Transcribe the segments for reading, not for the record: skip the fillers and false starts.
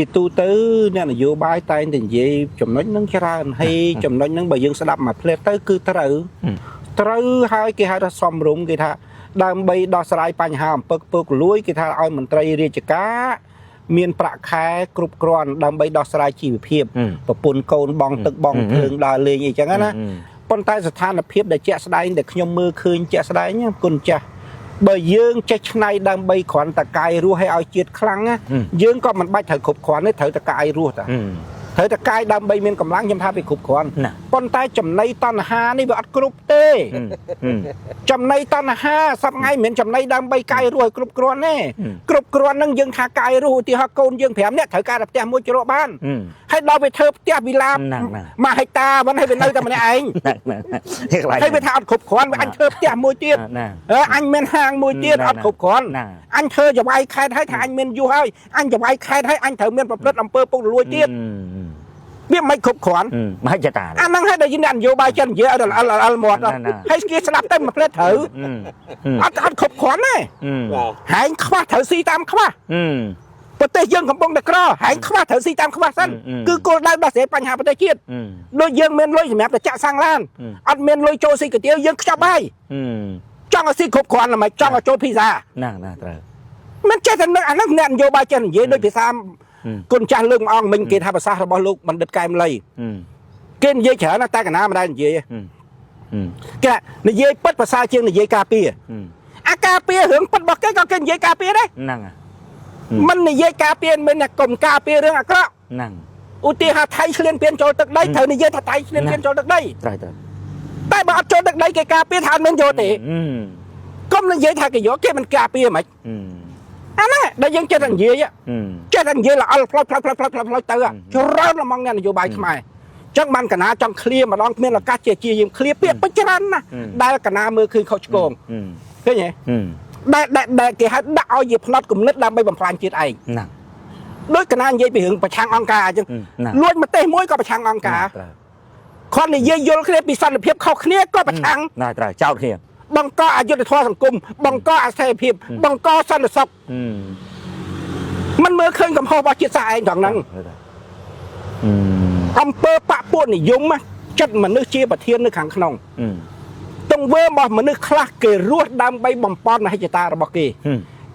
ជាទូទៅអ្នកនយោបាយតែងតែនិយាយចំណុចហ្នឹងច្រើនហើយចំណុចហ្នឹងបើយើងស្ដាប់មួយភ្លែតទៅគឺត្រូវត្រូវហើយគេហៅថាសំរុំគេថាដើម្បីដោះស្រាយបញ្ហាអំពើពុករលួយគេថាឲ្យមន្ត្រីរាជការមានប្រាក់ខែគ្រប់គ្រាន់ដើម្បីដោះស្រាយជីវភាពប្រពន្ធកូនបងទឹកបងភ្លើងដើរលេងអីចឹងណាប៉ុន្តែស្ថានភាពដែលជាក់ស្ដែងដែលខ្ញុំមើលឃើញជាក់ស្ដែងណាគុណចាស់បើយើងចេះឆ្នៃដើម្បីគ្រាន់តែកាយរស់ឲ្យឲ្យជាតិខ្លាំងណាយើងក៏មិនបាច់ត្រូវគ្រប់គ្រាន់ទេត្រូវតែកាយរស់តាត្រូវតែកាយដើម្បីមានកម្លាំងខ្ញុំថាវាគ្រប់គ្រាន់ ណា ប៉ុន្តែចំណៃតណ្ហានេះវាអត់គ្រប់ទេ ចំណៃតណ្ហាសប្ងៃមិនមែនចំណៃដើម្បីកាយរស់ឲ្យគ្រប់គ្រាន់ទេគ្រប់គ្រាន់ហ្នឹងយើងថាកាយរស់ឧទាហរណ៍កូនយើង5នាក់ត្រូវការតែផ្ទះមួយជ្រកបានហើយដល់វាធ្វើផ្ទះវិឡា1ហិកតាមិនឲ្យវានៅតែម្នាក់ឯង ហ្នឹងហ្នឹងកន្លែង ហើយវាថាអត់គ្រប់គ្រាន់វាអញធ្វើផ្ទះមួយទៀត ណា អញមានហាងមួយទៀតអត់គ្រប់គ្រាន់ ណា អញធ្វើចវាយខេតហើយថាអញមានយុះហើយអញចវាយខេតហើយអញត្រូវមានប្រព្រឹត្តអំពើពុករលួយទៀតវាមិនគ្រប់គ្រាន់ មហិច្ឆតា អាហ្នឹងហើយដែលយើងអ្នកនយោបាយចិននិយាយឲ្យដល់អិលអិលមាត់ហើយគេស្ដាប់ទៅមួយផ្លែតត្រូវអត់អត់គ្រប់គ្រាន់ទេហែងខ្វះត្រូវស៊ីតាមខ្វះប្រទេសយើងកំពុងតែក្រហែងខ្វះត្រូវស៊ីតាមខ្វះសិនគឺគោលដៅដោះស្រាយបញ្ហាប្រទេសជាតិដូចយើងមានលុយសម្រាប់តែចាក់សាំងឡានអត់មានលុយចូលស៊ីកាទៀវយើងខ្ចប់បាយចង់ឲ្យស៊ីគ្រប់គ្រាន់ហ្មងចង់ឲ្យចូលភីហ្សា ហ្នឹងណាត្រូវ មិនចេះតែនឹកអាហ្នឹងអ្នកនយោបាយចេះនិយាយដូចភាសាគុណចាស់លើកមកអង្គមិញគេថាភាសារបស់លោកបណ្ឌិតកែមលីគេនិយាយច្រើនណាស់តែកណាមិនដែលនិយាយគេនិយាយពិតភាសាជាងនិយាយការពារអាការពាររឿងពិតរបស់គេក៏គេនិយាយការពារដែរ ហ្នឹង មិននិយាយការពារមិនថាកុំការពាររឿងអាក្រក់ ហ្នឹង ឧទាហរណ៍ថៃឈ្លានពានចូលទឹកដីត្រូវនិយាយថាថៃឈ្លានពានចូលទឹកដី ត្រូវត្រូវ តែបើអត់ចូលទឹកដីគេការពារថាអត់មានយកទេកុំនិយាយថាគេយកគេមិនការពារហ្មងអាហ្នឹងដែលយើងចេះតែនិយាយចេះតែនិយាយល្អផ្លោចផ្លោចផ្លោចផ្លោចផ្លោចទៅច្រើនល្មងអ្នកនយោបាយខ្មែរចឹងបានកណាចង់ឃ្លាម្ដងគ្មានឱកាសជាជាយើងឃ្លាពាក្យពេចច្រើនណាស់ដែលកណាមើលឃើញខុសឆ្គងឃើញទេដែលដែលគេហៅដាក់ឲ្យជាផ្នត់គំនិតដើម្បីបំផ្លាញជាតិឯង ហ្នឹង ដូចកណានិយាយពីរឿងប្រឆាំងអង្គការអញ្ចឹងលួចម្ទេសមួយក៏ប្រឆាំងអង្គការ ត្រូវ គាត់និយាយយល់គ្នាពីសន្តិភាពខុសគ្នាក៏ប្រឆាំង ណាត្រូវចោតគ្នា បង្កអយុត្តិធម៌សង្គមបង្កអស្ថិរភាពបង្កសន្តិសុខมันមើលឃើញកំហុសរបស់ជាតិសាសន៍ឯងត្រង់ហ្នឹងអំពើបពពួកនិយមចិត្តមនុស្សជាប្រធាននៅខាងក្នុងទង្វើរបស់មនុស្សខ្លះគេរស់ដើម្បីបំពន់មហិច្ឆតារបស់គេ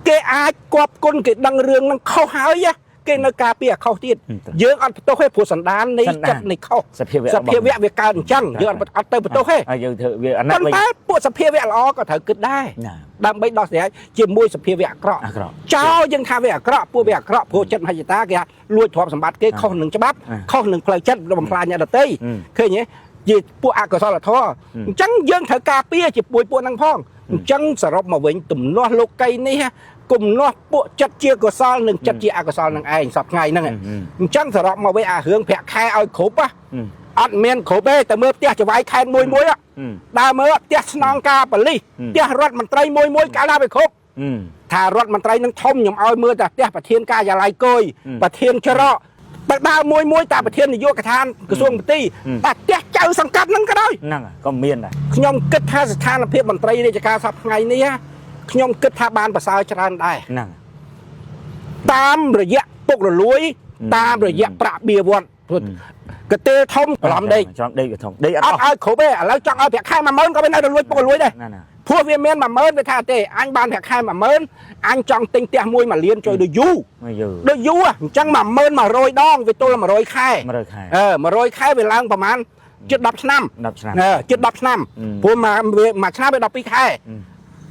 គេអាចគប់គុណគេដឹងរឿងហ្នឹងខុសហើយគេនៅការពារខុសទៀតយើងអត់បន្ទោសទេព្រោះសន្តាននៃចិត្តនៃខុស សភាវៈ សភាវៈវាកើតអញ្ចឹងយើងអត់ទៅបន្ទោសទេ ហើយយើងធ្វើវាអាណិត ប៉ុន្តែពួកសភាវៈល្អក៏ត្រូវគិតដែរដើម្បីដោះស្រាយជាមួយសភាវៈអាក្រក់ អាក្រក់ ចោលយើងថាវាអាក្រក់ពួកវាអាក្រក់ព្រោះចិត្តមហិច្ឆតាគេថាលួចទ្រព្យសម្បត្តិគេខុសនឹងច្បាប់ខុសនឹងផ្លូវចិត្តបំផ្លាញអ្នកដទៃឃើញទេជាពួកអកុសលធម៌អញ្ចឹងយើងត្រូវការពារជាមួយពួកហ្នឹងផងអញ្ចឹងសរុបមកវិញទំនាស់លោកីនេះគុំនាស់ពួកចិត្តជាកុសលនិងចិត្តជាអកុសលនឹងឯងសប្ថ្ងៃហ្នឹងអញ្ចឹងសរុបមកវិញអារឿងប្រាក់ខែឲ្យគ្រប់អត់មានគ្រប់ទេតែមើលផ្ទះចវាយខេតមួយមួយដើរមើលផ្ទះស្នងការបលិសផ្ទះរដ្ឋមន្ត្រីមួយមួយកាលណាវាគ្រប់ថារដ្ឋមន្ត្រីនឹងធំខ្ញុំឲ្យមើលតែផ្ទះប្រធានការិយាល័យគយប្រធានច្រកទៅដើរមួយមួយតាប្រធាននាយកដ្ឋានក្រសួងមន្ទីរតែផ្ទះចៅសង្កាត់ហ្នឹងក៏ដោយ ហ្នឹងក៏មានដែរ ខ្ញុំគិតថាស្ថានភាពមន្ត្រីរាជការសប្តាហ៍ថ្ងៃនេះខ្ញុំគិតថាបានប្រសើរច្រើនដែរ ហ្នឹង តាមរយៈពុករលួយតាមរយៈប្រាក់បៀវត្សកទេលធំច្រឡំដេក ច្រឡំដេកធំដេកអត់ អត់ឲ្យគ្រប់ទេឥឡូវចង់ឲ្យប្រាក់ខែ10000ក៏វានៅតែលួចពុករលួយដែរ ណាណា ព្រោះវាមាន10000វាថាទេអញបានប្រាក់ខែ10000អញចង់ទិញផ្ទះមួយ1លានជួយដូចយូ យូ ដូចយូអញ្ចឹង10000 100ដងវាទល់100ខែ 100ខែ អឺ100ខែវាឡើងប្រហែលជិត10ឆ្នាំ 10ឆ្នាំ ជិត10ឆ្នាំព្រោះមួយឆ្នាំវា12ខែ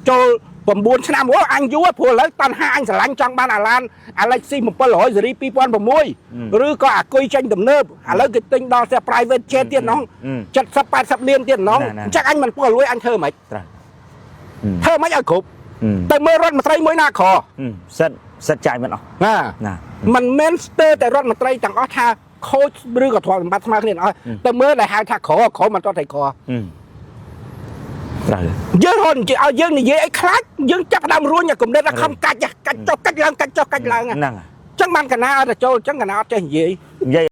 ចូល9ឆ្នាំអូអញយូរព្រោះឥឡូវតណ្ហាអញស្រឡាញ់ចង់បានអាឡានអា Lexus 700ស៊េរី2006ឬក៏អាគុយចេញទំនើបឥឡូវគេទិញដល់ផ្ទះ private jet ទៀតណង70 80លានទៀតណងអញ្ចឹងអញមិនពុករលួយអញធ្វើមិន ត្រូវ ធ្វើមិនឲ្យគ្រប់ទៅមើលរដ្ឋមន្ត្រីមួយណាក្រ សិតសិតចាយមិនអស់ ណា ណា មិនមែនស្ទើរតែរដ្ឋមន្ត្រីទាំងអស់ថាខូចឬក៏ទ្រព្យសម្បត្តិស្មើគ្នាអស់ទៅមើលដែលហៅថាក្រក្រមិនតតែក្រ ត្រូវ យើងរត់និយាយឲ្យយើងនិយាយអីខ្លាចយើងចាប់ដើមរួញអាគំនិតថាខំកាច់កាច់ចុះកាច់ឡើងកាច់ចុះកាច់ឡើង ហ្នឹង ចឹងបានកណាអត់ទៅចូលចឹងកណាអត់ចេះនិយាយ និយាយ